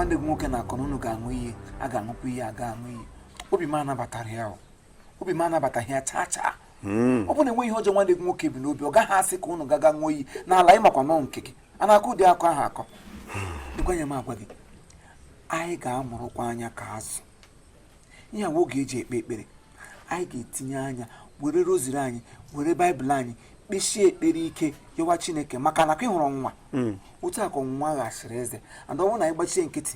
Nwanne gị nwoke na-akọ na unu ga-aṅụ iyi, a ga-aṅụkwa iyi, a ga-aṅụ iyi. Obi m anabatara ya o. Obi m anabataghị ya chaa chaa. Ọ bụrụ na enweghị ihe ọjọọ nwanne gị nwoke bi n'obi, ọ gaghị asị ka unu gaga ṅụọ iyi n'ala ị makwa nọ nke gị. A na-akọ ụdị akọ ahụ akọ. Dịkwa m agwa gị, anyị ga-amụrụkwa anya ka azụ. Ihe a oge eji ekpe ekpere. Anyị ga-etinye anya were rosary anyị, were baịbụl anyị, kpesie ekpere ike yọwa Chineke maka na ka ị hụrụ ọnwụnwa. Otu a ka ọnwụnwa ghasịrị eze. And ọ bụrụ na anyị gbachie nkịtị,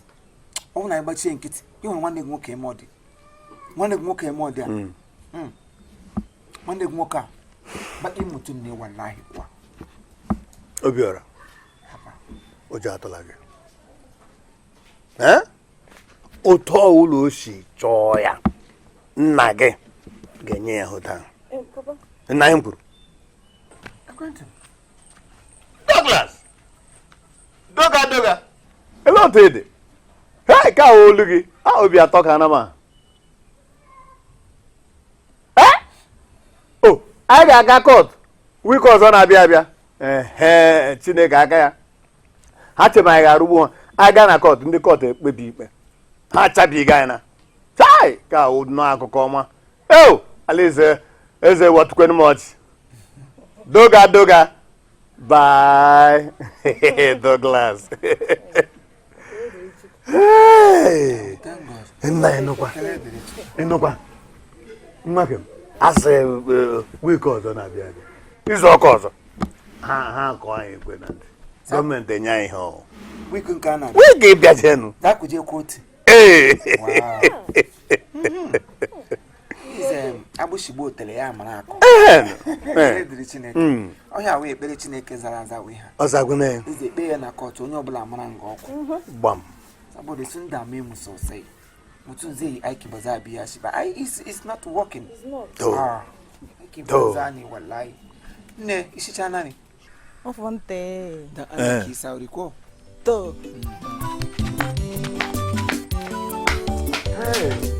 ọ bụrụ na anyị gbachie nkịtị, ị hụrụ nwanne gị nwoke eme ọdị. Nwanne gị nwoke eme ọdị a. Nwanne gị nwoke a baƙin mutum ne wallahi kuwa. Obiora, ụjọ atụla gị. Otu ọwụla o si chọọ ya, nna gị ga-enye ya hụta. Nna anyị kwuru. Douglas! Doga doga! Ele otu ị dị? Hei, ka olu gị, a obi atọ ka ana m a. O, anyị ga-aga court week ọzọ na-abịa abịa. Ehe, Chineke aka ya. Ha che ma anyị ga-arụgbu ha. Anyị gaa na court, ndị court ekpebi ikpe. Ha achabiga anyị na. Chai! Ka o nọ akụkọ ọma. Eo! Alaeze eze wọtukwenu m ọchị. Doga doga. Bye. Douglas. Hey! Nna ịnụkwa. Ịnụkwa. Nwa kem. Asị week ọzọ na-abịa abịa. Izu ụka ọzọ. Ha ha kọọ anyị ekwe na ntị. Gọọmenti enye anyị ihe ọhụụ. Week nke a na-abịa. Week ịbịajenụ. Za ku je kotu. Ee. Wow. Ize agbụshigbo otele ya mara akọ. Ekpere dịrị Chineke. Ọhịa wee ekpere Chineke zara aza wee ha. Ọzagwụ ya. Eze ekpe ya na court onye ọbụla mara nga ọkụ. Gbam. Saboda sun dame mu sosai. Mutum zai yi aiki ba za a biya shi ba. Ai it's not working. To. Ah, aiki To. banza ne wallahi. Nne, ishicha na ne. Ọ nte. Dan Allah ki sauri ko. To. Hey.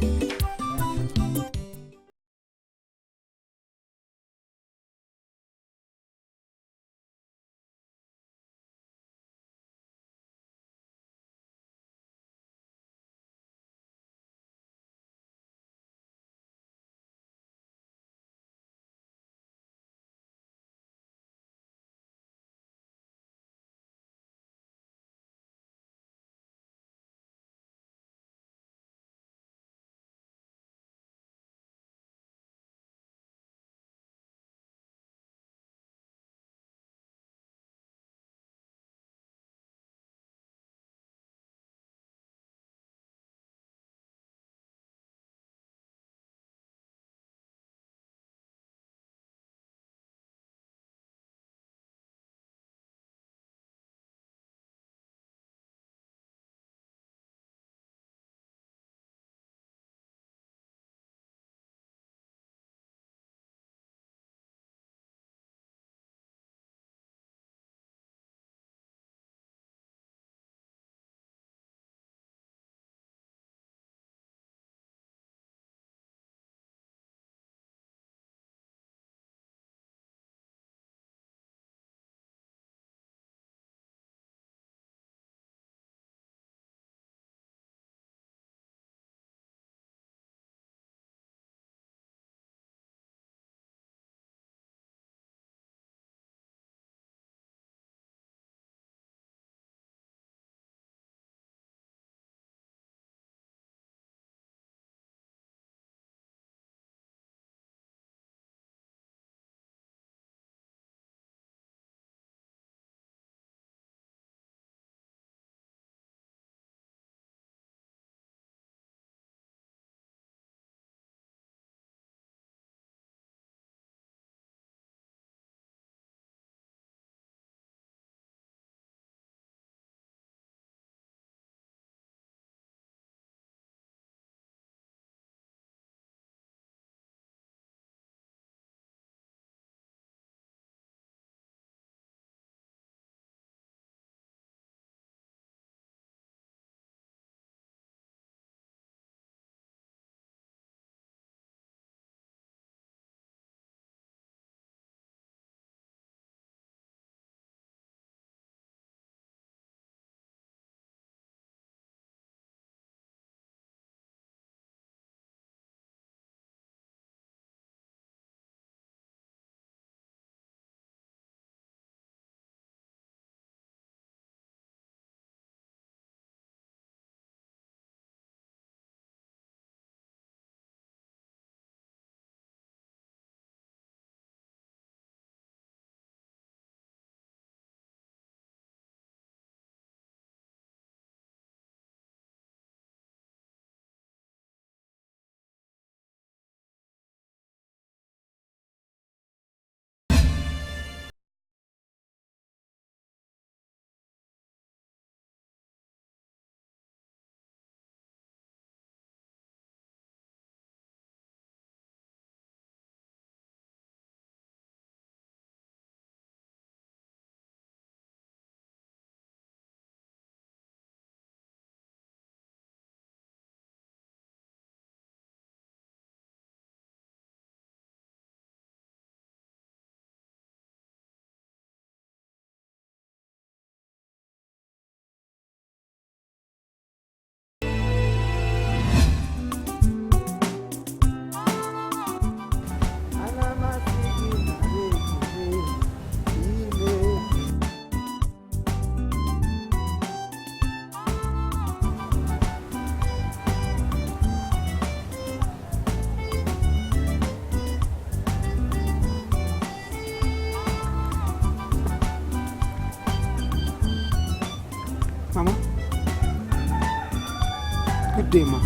Dema,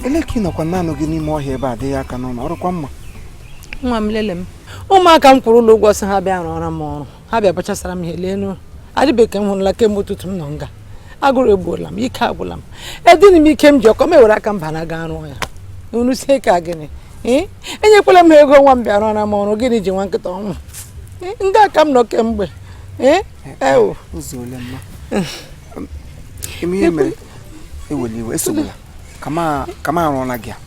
ele ka ị nọkwa naanị gị n'ime ọhịa ebe a dịghị aka n'ụlọ ọrụkwa mma? Nwa m, lele m, ụmụaka m kwụrụ ụlọ ụgwọ sị ha bịa rụọra m ọrụ, ha bịa bachasara m ihe. Lee, adịbe ka m hụrụla kemgbe ụtụtụ m nọ nga, agụrụ egbuola m, ike agwụla m, edịghị m ike m ji ọkọ m ewere aka m bana gaa rụọ ya. Unu sie ka gịnị? Ee, enyekwala m ha ego. Nwa m bịa rụọra m ọrụ, gịnị ji nwa nkịta ọnwụ nga ka m nọ kemgbe? Ee, ewo. Ụzọ ole mma ime ihe mere eweli iwe, esogbula. Ka m arụọla gị a,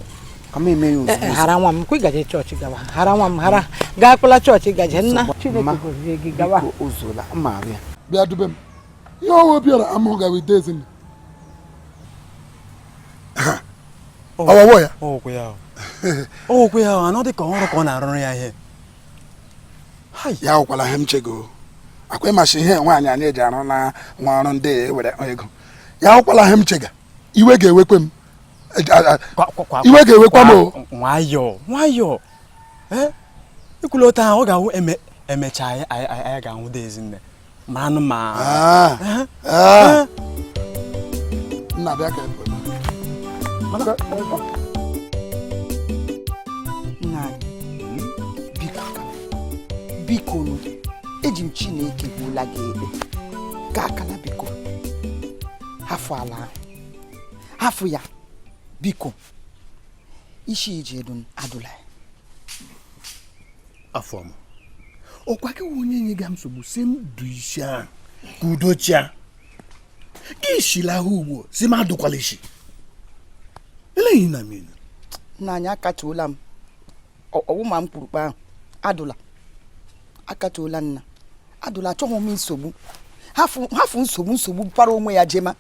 ka m eme ya ozugbo. Hara nwa m, kwa ịgaje chọọchị gawa. Hara nwa m, hara gaa kpụla chọọchị gaje. Nna, Chineke gozie gị, gawa. Biko, ozuola, mma arụ ya. Bịa dube m ihe ọwa Obiọra amụghị gawa ide ezinne ọwọwọ ya. Ọwụkwa ya, ọwụkwa ya, anọ dị ka ọrụ ka ọ na-arụrụ ya ihe. Ya hụkwala ihe m chego akwa ịmasị ihe nwaanyị anyị eji arụ na nwa ọrụ ndị ewere ego. Ya hụkwala ihe m chega, iwe ga-ewekwe m, iwe ga-ewekwa m o. Nwayọọ nwayọọ, ee, ikwula otu ahụ ọ ga-awụ emechaa anyị anyị ga-ahụ dị ezinne ma anụ ma. Nna, bịa ka Nna anyị, biko, biko nụ, eji m Chineke gwuola gị ekpe ka akala, biko hafụ ala ahụ, hafụ ya biko. Isi iji edu adụla ya. Afọm ọkwa gị wụ onye nye ga m nsogbu si m du isi ahụ ka udo chia gị shila ahụ ugbo si m adụkwala isi eleghị na mmiri. Nna anyị, akatuola m ọwụ ma m kwuru kpa ahụ adụla, akatuola nna, adụla. Achọghị m nsogbu, hafụ nsogbu. Nsogbu para onwe ya jema,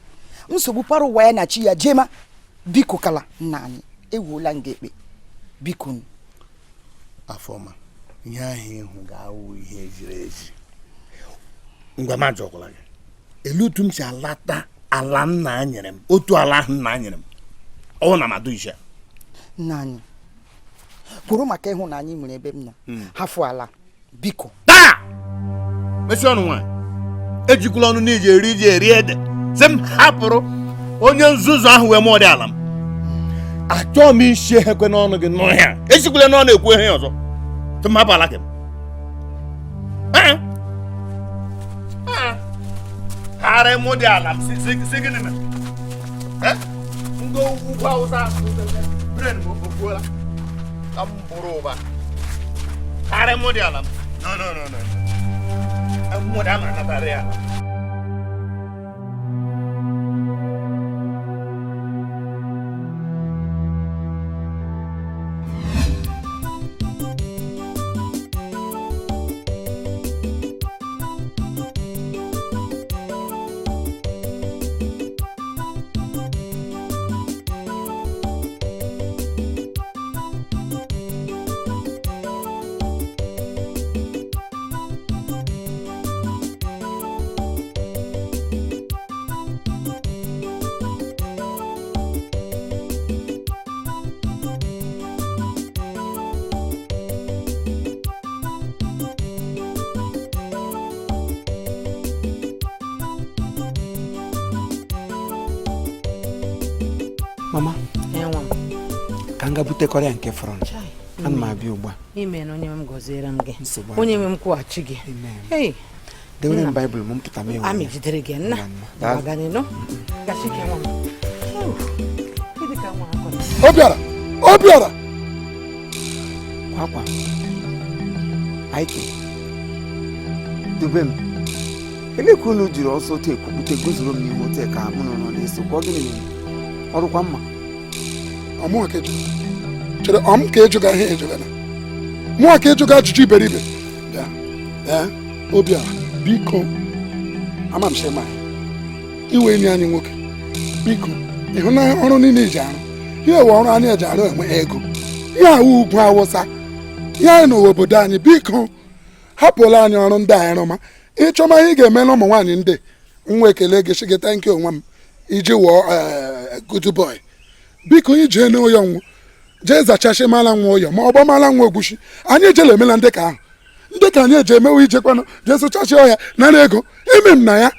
nsogbu para ụwa ya na chi ya jema. Biko kala, nna anyị, ewuola m gị ekpe, biko. Afọma, ihe ahụ ịhụ ga-awụ ihe ziri ezi. Ngwa, m ajọkwala gị elu otu m si alata ala nna nyere m, otu ala ahụ nna nyere m, ọwụ na madu ise. Nna anyị, kwuru maka ịhụnanya ị nwere ebe m nọ, hafụ ala biko. Taa mesi ọnụ nwaanyị, ejikwala ọnụ n'iji eri iji eri ede sị m hapụrụ onye nzuzu ahụ wee mụọ dị ala m. Achọọ m isi ehekwe n'ọnụ gị n'ọhịa, esikwala n'ọnụ ekwu ihe ọzọ sị m hapụ ala gị. Ghara ịmụ dị ala m si gịnị mere ndị ugwu Awụsa bren m okwuola ka m bụrụ ụba. Ghara ịmụ dị ala m, no no no no, mmụọ ama anatara ya ala. Mama, Nwa m. Ka m ga butekọrọ ya nke fọrọ, ana m abịa ugbu a. Ime na onye nwe m gọziere m gị. Nsogbu. Onye nwe m kwụghachi gị. Hey. Dewere m baịbụl m, pụta m enwe. Amị jidere gị, nna. Gbaganịnụ gachike nwa m. Gịnị ka nwa akọ? Obiọra, Obiọra! Kwa akwa aike dube m, ele ka unu jiri ọsọ otu ekwupụta guzoro m n'ihu otu ka mụ na ụlọ na-eso kwa? Gịnị mere? Ọrụkwa mma? Ọmụnwa ka ịjụ chere ọm ka ịjụga ihe ịjụga na mụnwa ka ịjụga ajụjụ iberibe. Bịa, ee, Obiọra, biko, ama m sị ma iwe enyi anyị nwoke, biko, ịhụ na ọrụ niile iji arụ ihe ewe ọrụ anyị eji arụ enwe ego, ihe awụ ugwu Awụsa, ihe anyị n'ụwa obodo anyị, biko hapụla anyị ọrụ ndị anyị rụma. Ịchọma ihe ị ga-emela ụmụ nwaanyị ndị nwa ekele gị sị gị thank you onwe m iji wụọ good boy. Biko, ijee n'ụyọ nwụ jee zachasị mala nwa ụyọ ma ọ gbamala nwa ogwushi. Anyị ejela emela ndị ka ahụ, ndị ka anyị eji emewe ijekwanụ jee sụchasị ọhịa nara ego ime m na ya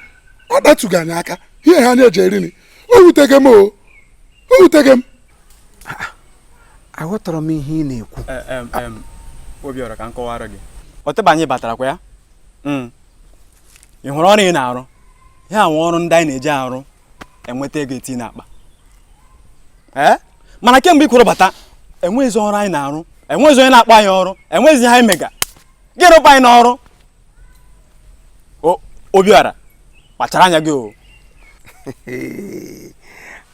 ọ datughị anyị aka. Ihe ha na-eji eri nri. O wuteghị m o. O wuteghị m. Aghọtara m ihe ị na-ekwu. Obiọra, ka m kọwara gị. Ọtịba anyị batara kwa ya. Ị hụrụ ọrụ ị na-arụ, ya nwe ọrụ ndị anyị na-eji arụ enweta ego eti n'akpa. Ee, mana kemgbe ị kwuru bata, enweghịzi ọrụ anyị na-arụ, enweghịzi onye na-akpọ anyị ọrụ, enweghịzi ihe anyị mega. Gị rụpụ anyị n'ọrụ. Obiọra, kpachara anya gị o.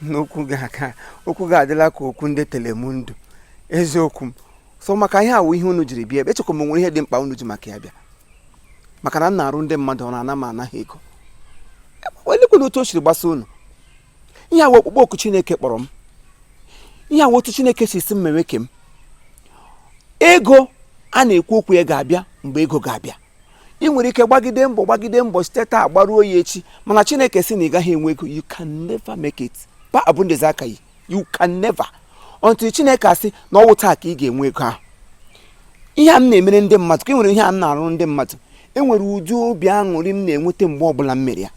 N'okwu gị aka, okwu gị adịla ka okwu ndị Telemundo. Eziokwu m so maka ihe awụ ihe unu jiri bịa ebe echekwa m nwere ihe dị mkpa unu ji maka ya bịa, maka na m na-arụ ndị mmadụ ọrụ, ana m anaghị ego. Elekwana otu o siri gbasa unu. Ihe awụ okpukpe oku Chineke kpọrọ m, ihe awụ otu Chineke si si m mewe ke m. Ego a na-ekwu okwu ya ga-abịa mgbe ego ga-abịa. Ị nwere ike gbagide mbọ gbagide mbọ site taa gbaruo ya echi, mana Chineke sị na ị gaghị enwe ego. You can never make it. Pa abundeze aka yi, you can never, until Chineke asị na ọwụ taa ka ị ga-enwe ego ahụ. Ihe a m na-emere ndị mmadụ, ka e nwere ihe a m na-arụ ndị mmadụ, enwere ụdị obi aṅụrị m na-enweta mgbe ọbụla m mere ya.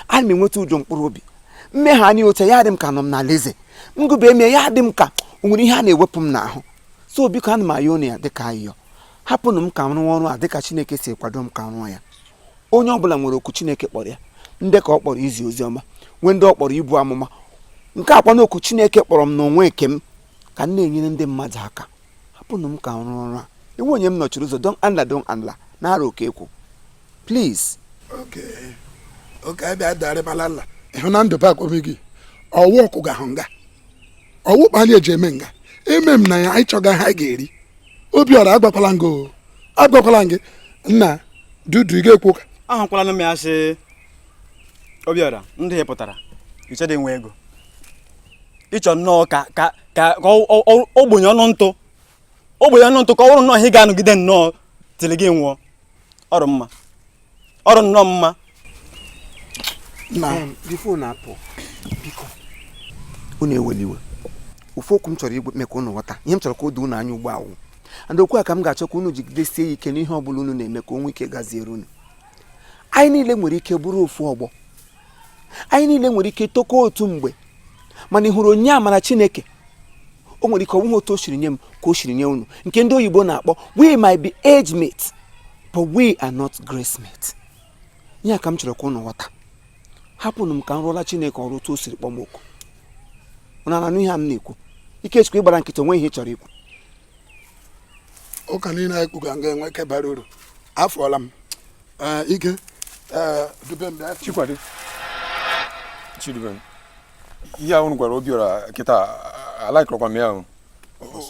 Ana m enweta ụjọ mkpụrụ obi mmeghe anya ụcha ya dị m ka nọ m n'ala eze ngụba eme ya dị m ka o nwere ihe a na-ewepụ m n'ahụ. So biko, ana m ayọ unu ya dịka ayọ, hapụnụ m ka m rụọ ọrụ a dịka Chineke si kwado m ka m rụọ ya. Onye ọbụla nwere okwu Chineke kpọrọ ya, ndị ka ọ kpọrọ izi ozi ọma, nwee ndị ọ kpọrọ ibu amụma. Nke akwa na okwu Chineke kpọrọ m n'onwe nke m ka m na-enyere ndị mmadụ aka. Hapụnụ m ka m rụọ ọrụ a. Iwu onye m nọchiri ụzọ, don anla don anla na-arụ oke ekwu, please. Oke abịa darịbala nla ịhụ na ndụ ba akpọmi gị ọwụ ọkụ ga-ahụ nga ọwụ kpali eji eme nga eme m na ya. Anyị chọga ha ga-eri. Obiọra, agbakwala ngị o, agbakwala ngị nna dudu, ị ga-ekwu ụka. Ahụkwala m ya sị, Obiọra, ndụ ị pụtara ichedị nwe ego, ịchọ nnọọ ka ka ka ka ogbenye ọnụ ntụ, ogbenye ọnụ ntụ, ka ọ bụrụ nnọọ ihe ga-anọgide nnọọ tili gị nwụọ. Ọrụ mma, ọrụ nnọọ mma. Na before na-apụ, biko, unu eweliwe. Ofu okwu m chọrọ igwe eme ka unu ghọta, ihe m chọrọ ka o doo unu anya ugbu awụ and okwu a ka m ga-achọ ka unu jigidesie ya ike n'ihe ọbụla unu na-eme, ka o nwee ike gaziere unu. Anyị niile nwere ike bụrụ ofu ọgbọ, anyị niile nwere ike tokọ otu mgbe, mana ị hụrụ onye amara Chineke, o nwere ike ọ bụghị otu o siri nye m ka o siri nye unu, nke ndị oyibo na-akpọ "We might be age mate, but we are not grace mate." Ihe a ka m chọrọ ka unu ghọta. Hapụnụ m ka m rụọla Chineke ọrụ otu o siri kpọọ m oku. Unu na-anụ ihe a m na-ekwu? Ikechukwu, ịgbara nkịtị, onwe ihe ị chọrọ ikwu? Ụka niile anyị kwuga nga enwe ike bara uru. Afọọla m. Ee, ike, ee, dube m bịa. Chikwado, Chidubem, ihe ahụ unu gwara Obiọra kịta, alaikọrọkwa m ya ahụ.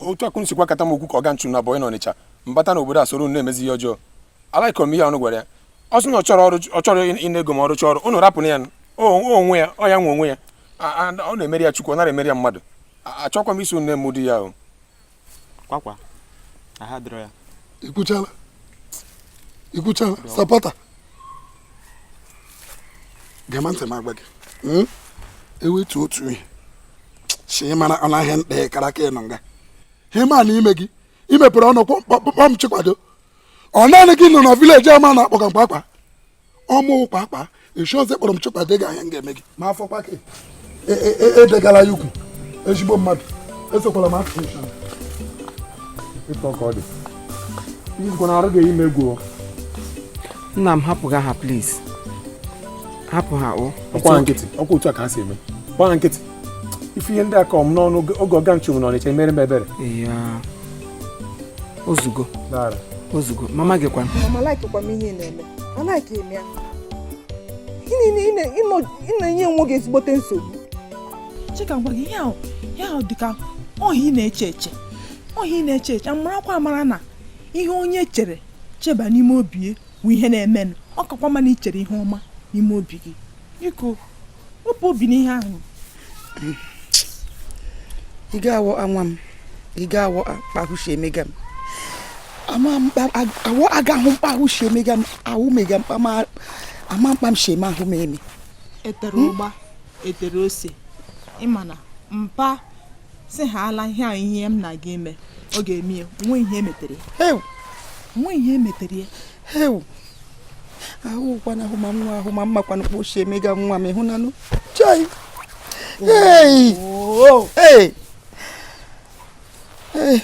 Otu akụnụ sikwa kata m okwu ka ọ ga nchụ na bọyị n'Ọnịcha mbata n'obodo a soro unu na-emezi ihe ọjọọ. Alaikọrọ m ihe ahụ unu gwara ya. Ọ sị na ọ chọrọ ọrụ, ọ chọrọ ịna ego ma ọ rụcha ọrụ. Unu rapụrụ ya, o onwe ya, ọ ya nwe onwe ya. Ọ na-emeri ya Chukwu, ọ nara emeri ya mmadụ. Achọkwa m iso unu na-eme ụdị ya ahụ. Kwakwa aha dịrọ ya. Ikwuchala, ikwuchala. Supporter, gema ntị m agwa gị. Ewetu otu ihe si mara ọnụ ahịa mkpa kara aka ịnọ nga ihe ma na ime gị imepere ọnụ kpọm Chikwado. Ọ naanị gị nọ na village ama na-akpọ ka mkpakpa ọmụ kpakpa esi ọzọ kpọrọ m Chikwado ga ahịa m ga-eme gị ma afọ kwake edegala ya ukwu. Ezigbo mmadụ esokwala m afọ. Ịtọ ka ọ dị izikwa na arụ ga-eyi m egwu o. Nna m, hapụ ha, please, hapụ ha o. Ọkwa ha nkịtị, ọkwa otu a ka ha si eme. Gba ha nkịtị. Ife ihe ndị a kọọ m n'ọnụ oge ọga nchụ m n'Ọnịcha emere m ebere. Ya ozugo. Dara. Ozugo, mama gị kwanụ? Mama, laikikwa m ihe ị na-eme, alaiki m ya. Ị na-enye onwe gị ezigbote nsogbu. Chika, gwa gị ihe ahụ, ihe ahụ dịka ọhịa ị na-eche eche, ọhịa ị na-eche eche. Marakwa amara na ihe onye chere cheba n'ime obi ya bụ ihe na-emenụ. Ọ kakwa mana ị chere ihe ọma n'ime obi gị. Biko, wepụ obi n'ihe ahụ. Ị ga-awọ nwa m, ị ga-awọ kpahụ si emega m ama mkpa awọ aga ahụ mkpa ahụ si emega m ahụ mega mkpa ma ama mkpa m si eme ahụ m eme. Etere ụgba, etere ose, ịma na mpa si ha ala ihe a, ihe m na-aga ime, ọ ga-eme ya. Onwe ihe emetere ya. Hew! Onwe ihe emetere ya. Hew! Ahụ kwana ahụ ma nwa ahụ ma mmakwanụ kpa o si emega nwa m ịhụnanụ. Chai. Hey. Hey. Hey.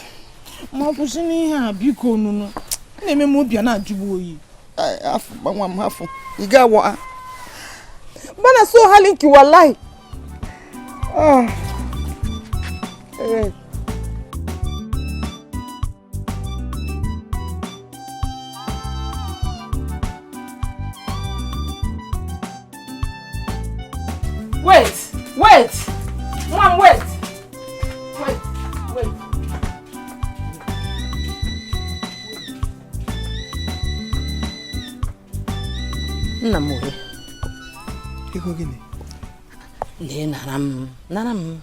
Ma kwụsị n'ihe a biko nụnụ. Na-eme m obi a na-ajụgbu oyi. Afụ gbanwa m afụ. Ị ga-awọ a. Bana so halinki wallahi. Ah. Hey. Wait, wait, Mom, wait, wait, wait. Nna m were. Ego gịnị? Lee, nara m, nara m.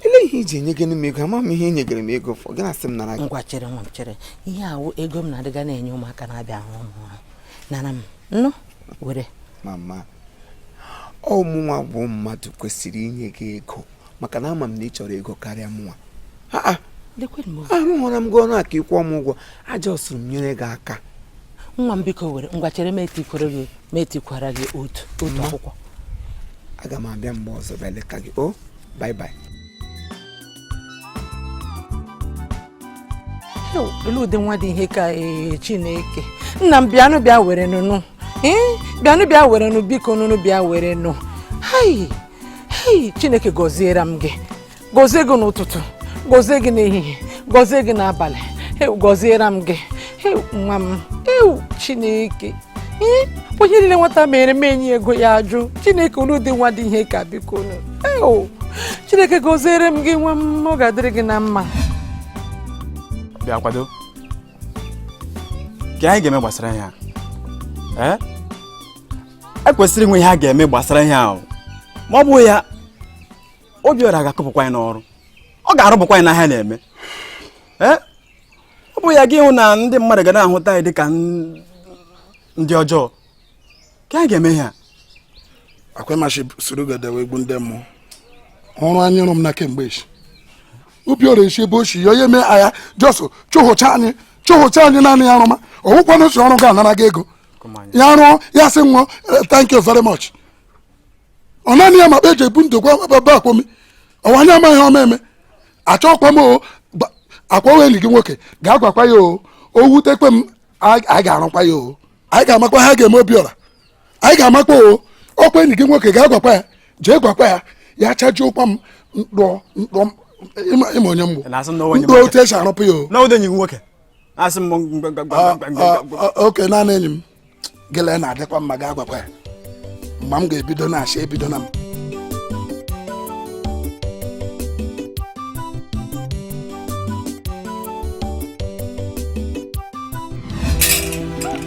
Ele ihe iji enye gịnị m ego? Ama m ihe i nyegere m ego fọ. Gị na-asị m nara gị. Ngwa chere nwa m chere. Ihe awụ ego m na-adịga na-enye ụmụaka na-abịa ahụ ụmụ ha. Nara m, nnụ, were. Mama, ọ mụnwa bụ mmadụ kwesịrị inye gị ego maka na ama m na ị chọrọ ego karịa mụnwa. Arụghọrọ m gị ọnụ a ka ị kwụọ m ụgwọ. Ajọsụrụ m nyere gị aka. Nwa m biko were, ngwa chere m etikwara gị otu akwụkwọ. Aga m abịa mgbe ọzọ bịa leta gị. O, bye bye. Elu ụdị nwa dị ihe ka Chineke. Nna m bịanụ bịa were nụnụ. Bịanụ bịa were nụ biko nụnụ bịa were nụ. Hei, hei, Chineke gọziere m gị. Gọzie gị n'ụtụtụ, gọzie gị n'ehihie, gọzie gị n'abalị. Ew, gọziere m gị. Ew, nwa m. Ew, Chineke. Onye niile nwata mere m enyi ego ya ajụ. Chineke olu dị nwa dị ihe ka biko nụ. Ew, Chineke gọziere m gị nwa m, ọ ga-adịrị gị na mma. Bịa kwado. Ka anyị ga-eme gbasara ihe a? Ee? E kwesịrị inwe ihe a ga-eme gbasara ihe ahụ. Ma ọ bụghị ya, Obiora ga-akụpụkwa anyị n'ọrụ. Ọ ga-arụpụkwa anyị n'ahịa na-eme. Ee? Ọ bụ ya gị hụ na ndị mmadụ ga na-ahụta anyị dịka ndị ọjọọ. Ka anyị ga-eme ihe a? Akwemachi soro gadewe egbu ndị mmụọ. Ọrụ anyị rụrụ m na kemgbe echi. Obiora esi ebe o si ya onye mee agha jọsụ chụhụcha anyị naanị ya rụma. Ọwụkwa n'otu ọrụ ga-anara gị ego. Ya rụọ ya sị nwụọ thank you very much. Ọ naanị ya ma kpa eji ebu ndụ gwa be akwomi. Ọwa anyị amaghị ọma eme. Achọkwa m o akwawa enyi gị nwoke ga-agwakwa ya o o wutekwe m anyị ga-arụkwa ya o. Anyị ga-amakwa ha ga-eme Obiora. Anyị ga-amakwa o ọkwa enyi gị nwoke ga-agwakwa ya jee gwakwa ya ya chajuokwa m mkpọ mkpọ ịma onye mgbu mkpọ otu esi arụpụ ya o. Oke naanị enyi m gịle na-adịkwa mma ga-agwakwa ya mgbe m ga-ebido na-achị ebido na m.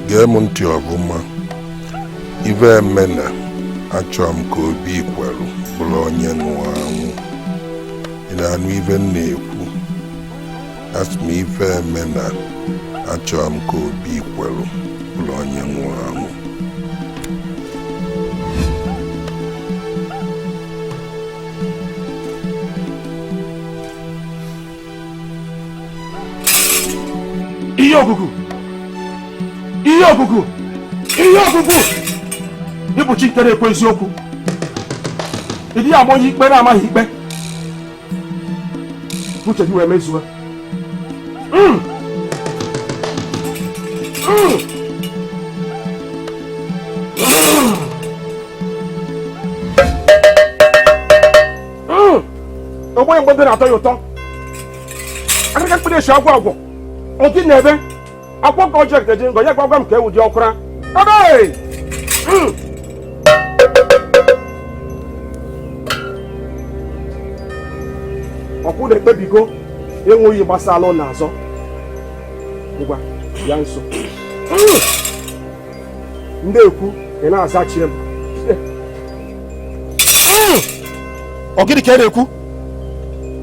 Gee m ntị ọbụma. Ife emena achọrọ m ka Obi kwelu bụrụ onye nwụrụ anwụ. Ị na-anụ ife m na-ekwu? Asị m ife emena achọrọ m ka Obi kwelu bụrụ onye nwụrụ anwụ. Ihe ọgụgụ! Ihe ọgụgụ! Ihe ọgụgụ! Ịbụ chi nke na-ekwu eziokwu. Ị dịghị ama onye ikpe na-amaghị ikpe. Uche gị wee mezuo. Ogbenye mgbe ndị na-atọ ya ụtọ. Akịrịka mkpụrụ esi agwọ agwọ. Ọ dị n'ebe akwọ ka ọjọọ eji ngọ ya gwagwa m ka ewu dị ọkwụra. Ebe! Ọkwụ na-ekpebigo enweghị gbasara ụlọ azọ. Ngwa, bịa nso. Ndị ekwu ị na-azachi m. Ọ gịnị ka ị na-ekwu?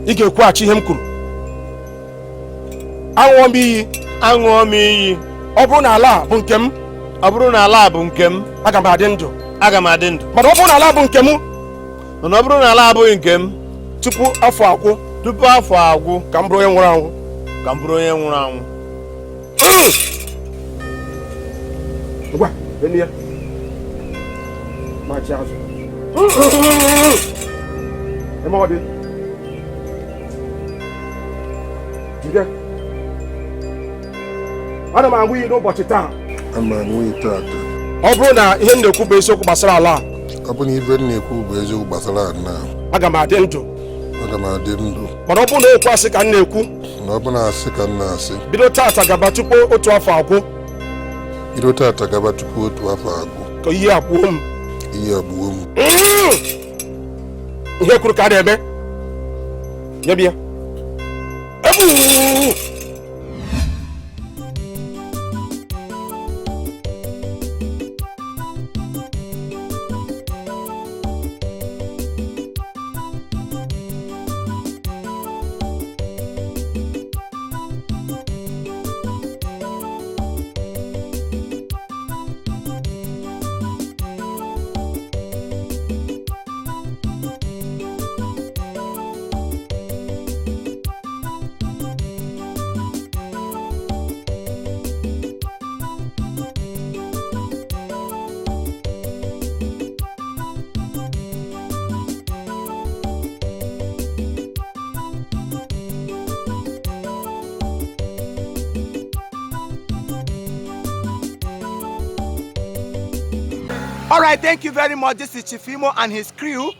Ị ga-ekwughachi ihe m kwuru. Aṅụọ m iyi. Aṅụọ m iyi. Ọ bụrụ na ala a bụ nke m. Ọ bụrụ na ala a bụ nke m. Aga m adị ndụ. Aga m adị ndụ. Mana ọ bụrụ na ala bụ nke m. Mana ọ bụrụ na ala abụghị nke m. Tupu afọ agwụ. Tupu afọ agwụ. Ka m bụrụ onye nwụrụ anwụ. Ka m bụrụ onye nwụrụ anwụ. Ngwa, enu ya. Machi azụ. Eme ọ dị jide. Ana m aṅụ iyi n'ụbọchị taa. Ama aṅụ iyi taata. Ọ bụrụ na ihe m na-ekwu bụ eziokwu gbasara ala a, Ọ bụ na ife m na-ekwu bụ eziokwu gbasara ana a, aga m adị ndụ. Aga m adị ndụ. Mana ọ bụrụ na okwu asị ka m na-ekwu, Na ọ bụ na asị ka m na-asị, bido taata gaba tupu otu afọ agwụ, bido taata gaba tupu otu afọ agwụ, ka ihe a gbuo m. Ihe a gbuo m. Ihe kwuru ka a na-eme. Nye m ya. Ebu! All right, thank you very much. This is Chief Imo and his crew.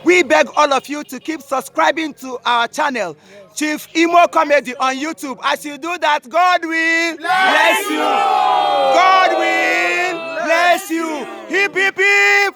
We beg all of you to keep subscribing to our channel, Chief Imo Comedy on YouTube. As you do that, God will bless you. God will bless you. Hip, hip, hip.